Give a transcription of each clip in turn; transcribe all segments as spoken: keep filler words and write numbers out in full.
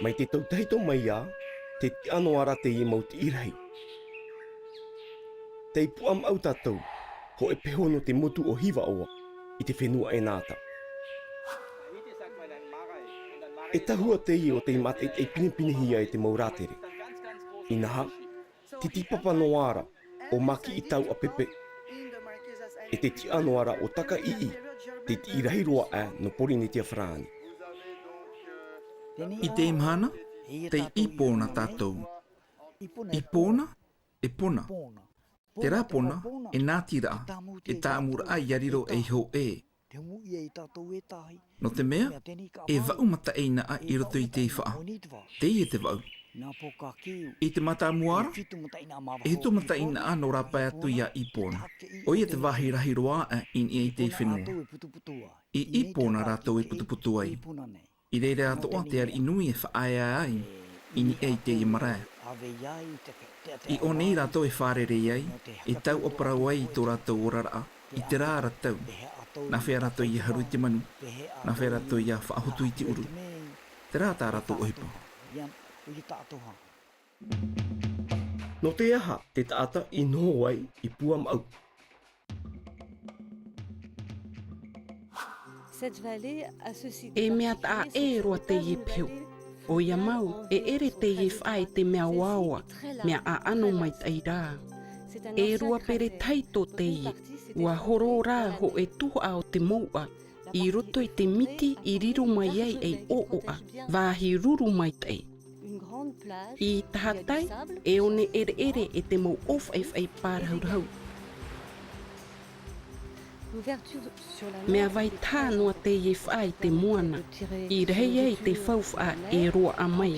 Mai te tau tahito mai ā, tē tiʻa noa ra teie mau tiʻi rahi. Tei Puʻamaʻu tātou, hōʻē peho nō te motu o Hivaʻoa, i te fenua ʻEnata. E tahua teie ʻo tei mātaʻitaʻi pinepinehia e te mau rātere. Inaha, titipapa noa ra ʻo Maki i Tauʻapepe, e te tiʻa noa ra ʻo Takaʻiʻi, te tiʻi rahi roa aʻe nō Pōrīnetia Farāni. I teie mahana, tei Ipona tātou. Ipona, e pona. Terā pona, e nātiraʻa, e tāʻamuraʻa ʻia riro ei hōʻē. Nō te mea, e vaʻu mataʻeinaʻa i roto i te faʻa. Teie te vaʻu. I te mātāmua ra, e hitu mataʻeinaʻa nō rāpae atu iā Ipona. ʻOia te vāhi rahi roa aʻe i niʻa i te fenua. I Ipona rātou e putuputu ai. I reira atoʻa te ariʻi nui e faʻaea ai i niʻa i teie marae. I ʻō nei rātou e fārerei ai, e tauʻaparau ai i tō rātou oraraʻa, i terā ra tau. Nā hea rātou ʻia haru i te manu, nā hea rātou ʻia faʻahotu i te ʻuru. Terā tā rātou ʻohipa. Nō te aha te taʻata i noho ai i Puʻamaʻu? E mea taʻa ʻē roa teie peho. ʻOia mau, e ʻere teie faʻa i te mea oaoa, mea ʻaʻano maitaʻi rā. E rua pere tahito teie, ʻua horo rā hōʻē tuhaʻa o te mouʻa, i roto i te miti i riro mai ai ei ʻōʻoʻa, vāhi ruru maitaʻi. I tahatai, e one ʻereʻere e te mau ʻōfaʻifaʻi pārahurahu. Mea vai taha noa teie faʻa i te moana, i rahi ai te faufaʻa e roaʻa mai.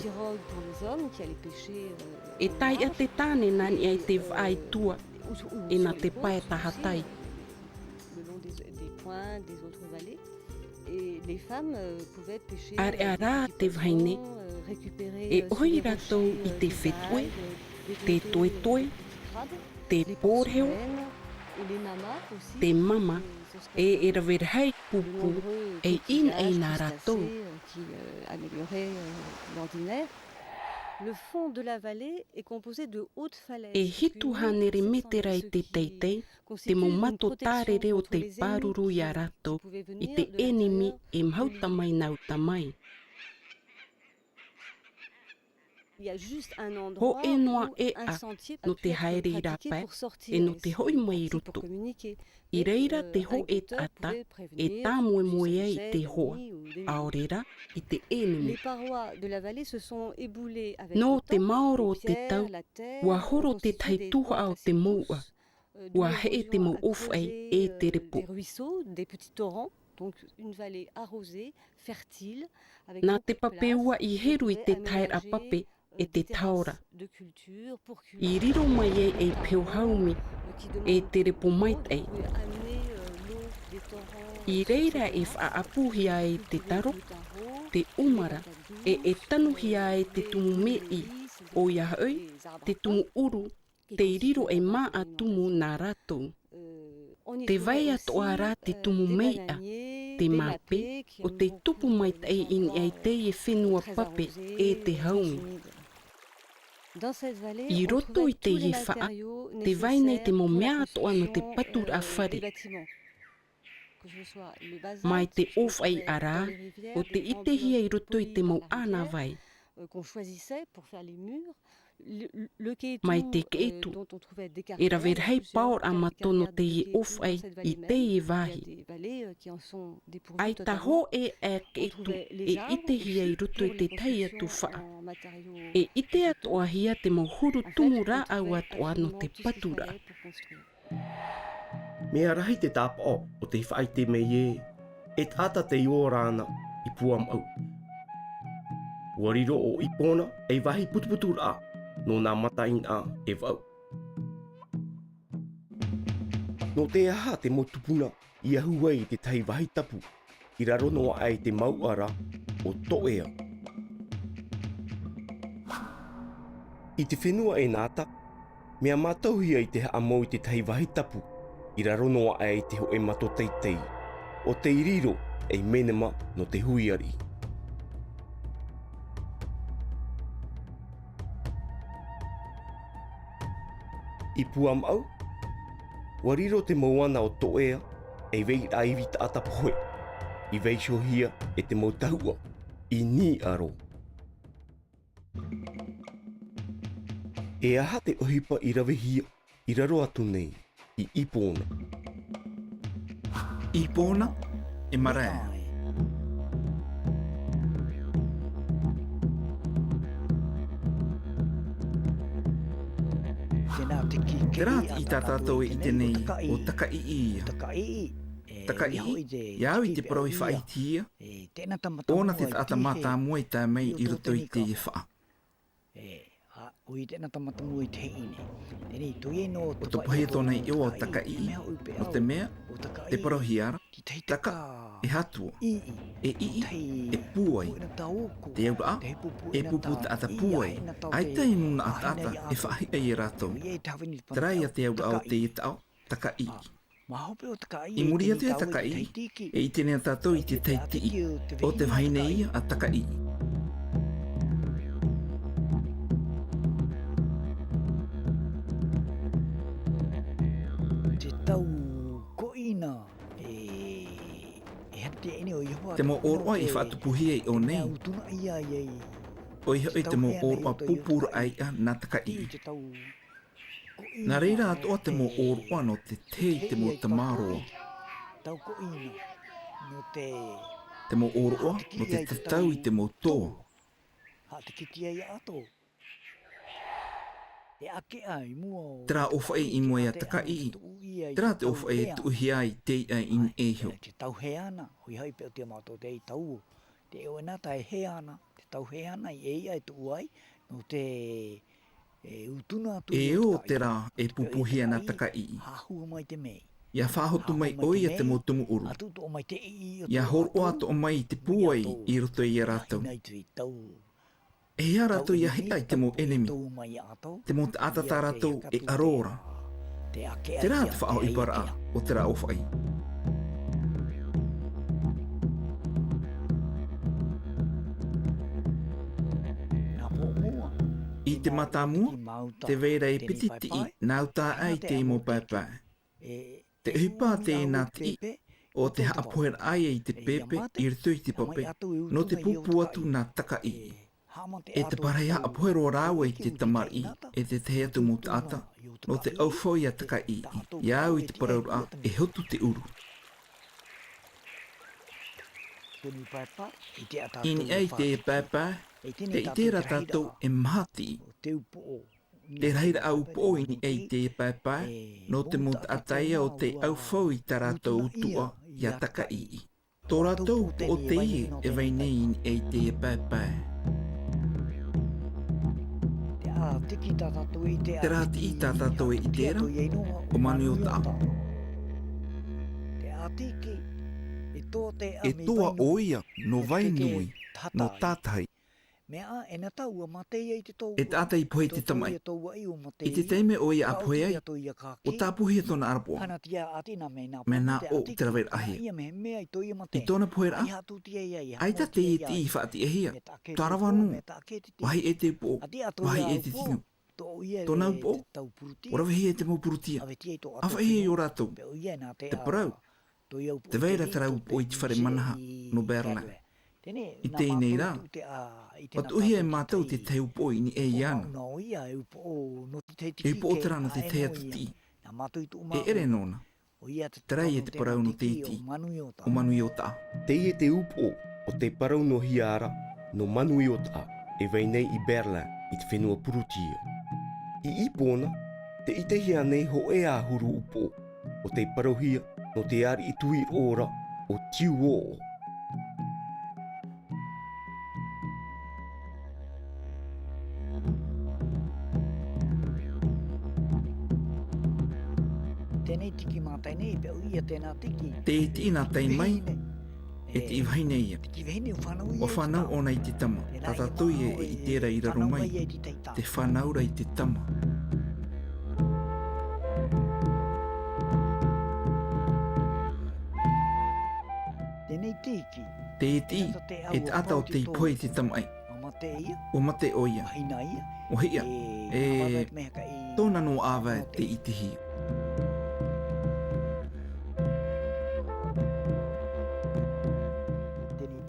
E taiʻa te tāne nā niʻa i te faʻa i tua, e nā te pae tahatai. ʻĀreʻa rā te vahine, e ʻohi rātou i te fetue, te toetoe, te pōreo, te mama, e e rave rahi pūpū, e inaʻi nā rātou. E hitu hānere mētera i te teitei, te mau mato tārere o tei pāruru iā rātou i te ʻenemi e mahuta mai nā uta mai. Hōʻē noa ʻēʻa nō te haere i rāpae, e nō te hoʻi mai i roto. I reira te hōʻē taʻata e tāmoemoe ai i te hoa, ʻaore rā i te ʻenemi. Nō te maoro o te tau, ʻua horo te tahi tuhaʻa o te mouʻa, ʻua heʻe te mau ʻōfaʻi e te repo. Nā te pape ua i heru i te taeraʻa pape e te taora. I riro mai ai ei peho haumi e te repo maitaʻi. I reira e faʻaʻapuhia ai te taro, te ʻumara, e e tanuhia ai te tumu meiʻa, ʻoia hoʻi, te tumu ʻuru, tei riro ei māʻa tumu nā rātou. Tē vai atoʻa rā te tumu meiʻa, te māpē, ʻo tei tupu maitaʻi i niʻa i teie fenua pape e te haumi. I roto i teie faʻa, tē vai nei te mau mea atoʻa nō te paturaʻa fare. Mai te ʻōfaʻi ʻara, ʻo tei ʻitehia i roto i te mau ʻānāvai. Mai te keʻetu, e rave rahi paoraʻa mato nō teie ʻōfaʻi i teie vāhi. ʻAita hōʻē ʻē keʻetu e ʻitehia i roto i te tahi atu faʻa. E ʻite atoʻahia te mau huru tumu rāʻau atoʻa nō te paturaʻa. Mea rahi te tāpaʻo o tei faʻaʻite mai ē, e taʻata tei ora ana i Puʻamaʻu. ʻUa riro ʻo Ipona ei vāhi putuputuraʻa nō nā mataʻeinaʻa e vaʻu. Nō te aha te mau tupuna i ahu ai i te tahi vāhi tapu i raro noa aʻe i te mouʻa ra ʻo Toʻea. I te fenua ʻEnata, mea mātauhia i te haʻamou i te tahi vāhi tapu i raro noa aʻe i te hōʻē mato teitei, ʻo tei riro ei menema nō te hui ariʻi. I Puamaʻu, ʻua riro te moana o Toʻea ei vairaʻa ivi taʻata pohe, i vaiihohia e te mau tahuʻa i Niʻaro. E aha te ʻohipa i ravehia i raro atu nei i Ipona? Ipona e marae. Terā tiʻi tā tātou e ʻite nei, ʻo Takaʻiʻi ia. Takaʻiʻi, e, ia hoʻi te, ia au i te parau i faʻaʻitehia, ʻōna te taʻata mātāmua i tae mai i roto i teie faʻa. E, ʻa, ʻo ia te taʻata mātāmua i te hiʻine. Teie nei, tō ia nō te paʻi tōna iʻoa ʻo Takaʻiʻi, nō te mea, te parauhia ra, taka, e hātua, e iʻi, e pūai, te auraʻa, e pupu taʻata pūai, ʻaita e nūnaʻa taʻata e faʻahiʻa ia rātou. Terā ia te auraʻa o teie taʻo, Takaʻiʻi. I muri atu ia Takaʻiʻi, e ʻite nei tātou i te tahi tiʻi, ʻo te vahine ia a Takaʻiʻi. Te tau koʻina, e, e hati ʻene ʻo Iehova. Te mau ʻōroʻa i faʻatupuhia i ʻō nei. ʻOia hoʻi te mau ʻōroʻa pūpūraʻa iʻa nā Takaʻiʻi. Nā reira atoʻa te mau ʻōroʻa nō te tahi i te mau tamaroa. Te mau ʻōroʻa nō te tatau i te mau toa. Terā ʻōfaʻi i mua iā Takaʻiʻi, terā te ʻōfaʻi e tuʻuhia ai te iʻa i niʻa iho. Te tauheana, ʻoia hoʻi pea o te mātou te tau. Te ʻoe nā tae heana, te tauheana i e iʻa e tuʻu ai, nō te E ʻūtuna atu e ʻo terā e pupuhia nā Takaʻiʻi. Hāhua mai te mea. ʻIa faʻahotu mai ʻoia te mau tumu ʻuru. ʻIa hōroʻa atoʻa mai i te pūai i roto iā rātou. E hea rātou ʻia hiʻa i te mau ʻenemi, te mau taʻata tā rātou e ʻaro ra. Terā te faʻaʻohiparaʻa o terā ʻōfaʻi. I te mātāmua, tē vai ra e piti tiʻi nā uta aʻe i te mau paepae. Te ʻohipa a teie nā tiʻi, ʻo te haʻapoheraʻa ia i te pēpē i roto i te pape, nō te pūpū atu nā Takaʻiʻi. E te parahi haʻapohe roa rāua i te tamariʻi, e te tahi atu mau taʻata, nō te ʻaufau iā Takaʻiʻi, ʻia au i te parauraʻa e hotu te ʻuru. I niʻa i te paepae, tē ʻite ra tātou e maha tiʻi. Te rahiraʻa upoʻo i niʻa i te paepae, nō te mau taʻata ia ʻo tē ʻaufau i tā rātou utuʻa iā Takaʻiʻi. Tō rātou upoʻo teie e vai nei i niʻa i te paepae. Terā tiʻi tā tātou e ʻite ra, ʻo Manuiotaʻa. E toa ʻoia nō Vainui, nō Tātahi. E taʻata i pohe i te tamaʻi. I te taime ʻoia ʻa pohe ai, ʻua tāpūhia tōna ʻarapoʻa. Mea nā ʻō te raveraʻahia. I tōna poheraʻa, ʻaita teie tiʻi i faʻatiʻahia. Tarava nō. Vāhi e te upoʻo, vāhi e te tino. Tōna upoʻo, ʻua ravehia e te mau purutia. ʻAfaʻihia i ō rātou. Te parau, tē vai ra terā upoʻo i te fare manaha nō Berlin. I teie nei rā, ʻua tuʻuhia e mātou te tahi upoʻo i niʻa iāna. E upoʻo terā nō te tahi atu tiʻi. E ʻere nōna. Terā ia te parau nō teie tiʻi, ʻo Manuiotaʻa. Teie te upoʻo o tē parau noa hia ra nō Manuiotaʻa e vai nei i Berlin i te fenua Purutia. I Ipona, tē ʻitehia nei hōʻē ʻahuru upoʻo, ʻo tē parauhia nō te ariʻi tuiroʻo ra ʻo Tiuoʻo. Teie tiʻi nā tae mai, e tiʻi vahine ia. ʻUa fānau ʻōna i te tama, tā tātou ia e ʻite ra i raro mai, te fānau ra i te tama. Teie tiʻi, e taʻata ʻo tei pohe i te tamaʻi. ʻUa mate ʻoia. ʻUa hiʻa, e tōna noa ʻāvae tei ʻitehia.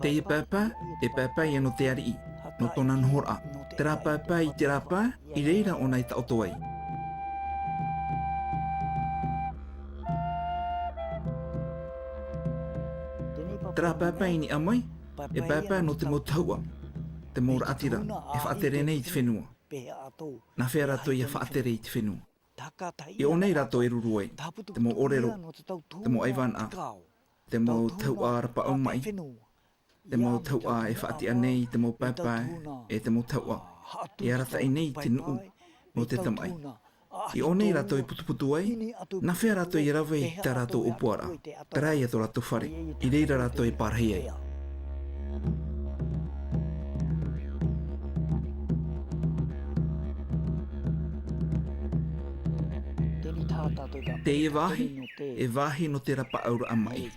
Teie paepae, e paepae ia nō te ariʻi, nō tōna nohoraʻa. Terā paepae i terā pae, i reira ʻōna e taʻoto ai. Terā paepae i niʻa mai, e paepae nō te mau tahuʻa, te mau raʻatira, e faʻatere nei i te fenua. Nā hea rātou ia faʻatere i te fenua? I ʻō nei rātou e ruru ai, te mau ʻōrero, te mau ʻaivānaʻa, te mau tahuʻa rapaʻau maʻi, te mau tahuʻa e faʻatiʻa nei i te mau paepae, e te mau tahuʻa e arataʻi nei i te nuʻu nō te tamaʻi. I ʻō nei rātou e putuputu ai, nā hea rātou ia rave i tā rātou ʻōpuaraʻa, terā ia tō rātou fare, i reira rātou e pārahi ai. Teie vāhi, e vāhi nō te rapaʻauraʻa maʻi.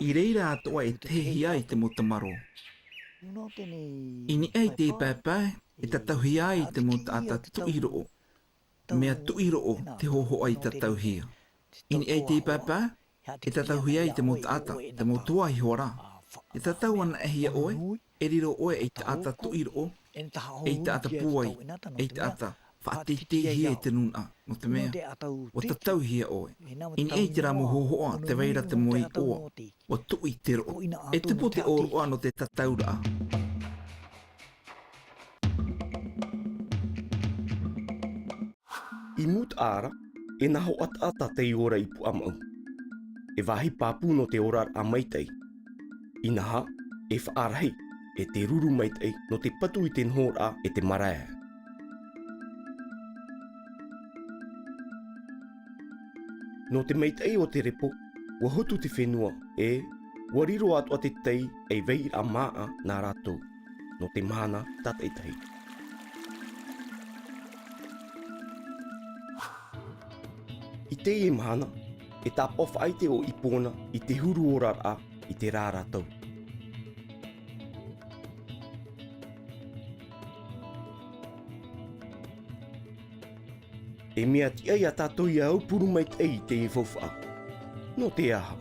I reira atoʻa e tehehia ai te mau tamarō. I niʻa i teie paepae, e tatauhia ai te mau taʻata tuʻi roʻo. Mea tuʻi roʻo te hōhoʻa i tatauhia. I niʻa i teie paepae, e tatauhia ai te mau taʻata, te mau toa iho ā rā. E tatau anaʻe hia ʻoe, e riro ʻoe ei taʻata tuʻi roʻo, ei taʻata pūai, ei taʻata faʻateiteihia e te nūnaʻa, nō te mea, ʻua tatauhia ʻoe. I niʻa i terā mau hōhoʻa, tē vai ra te mau iʻoa, ʻua tuʻi te roʻo. E tupu te ʻōroʻa nō te tatauraʻa. I mūtaʻa ra, e nahoʻa taʻata tei ora i Puʻamaʻu. E vāhi pāpū nō te oraraʻa maitaʻi. Inaha, e faʻarahi, e te ruru maitaʻi nō te patu i te nohoraʻa e te marae. Nō te maitaʻi o te repo, ʻua hotu te fenua, e ʻua riro atoʻa te tai ei vairaʻa māʻa nā rātou, nō te mahana tātaʻitahi. I teie mahana, e tāpaʻo faʻaʻite ʻo Ipona i te huru oraraʻa i te rā rātou. E mea tiʻa ia tātou ia aupuru maitaʻi i teie faufaʻa. Nō te aha?